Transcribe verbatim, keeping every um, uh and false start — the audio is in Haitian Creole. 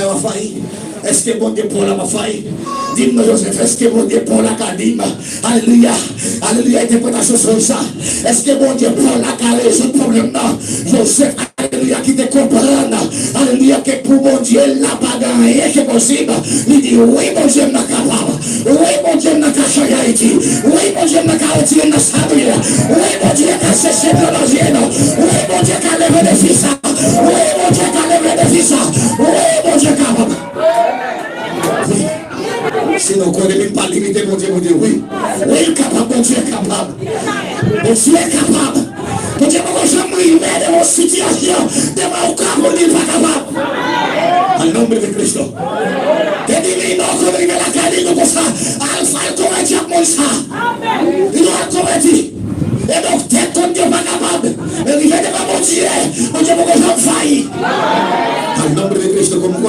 pa fayi? Èske Bondye pa w la pa fayi? Di m non, Joseph, èske Bondye pa w la ka di m? Alelouya. Alelouya, entèpretasyon sonj sa. Èske Bondye pa w la ka rezoud pwoblèm nan? Joseph, alelouya, ki te konprann, alelouya, ke pou Bondye la pa gen anyen ki posib. Li di, wi, Bondye m nan kapab. Wi, Bondye m nan ka chanje Ayiti. Wi, Bondye m nan ka retire n nan sa nou ye. Wi, Bondye ka seche dlo nan zye nou. Wi, Bondye ka leve defi sa. Wi, Bondye ka leve defi sa. Wi, Bondye kapab. Wi. Si nou kwè, depi n pa limite Bondye, Bondye, wi. Wi, l kapab, Bondye kapab. Bondye kapab. Bondye poko janm rive devan yon sitiyasyon, devan yon ka pou l di l pa kapab. Al nan non de Kristo. Depi li non, kote rive lakay li, nou konsa, al fè l konvèti ak moun sa. Li non al konvèti. E donk, tèt konn Dye pa kapab. Men rive devan Bondye, Bondye poko janm fayi. Al nan non de Kristo, kòm kwa.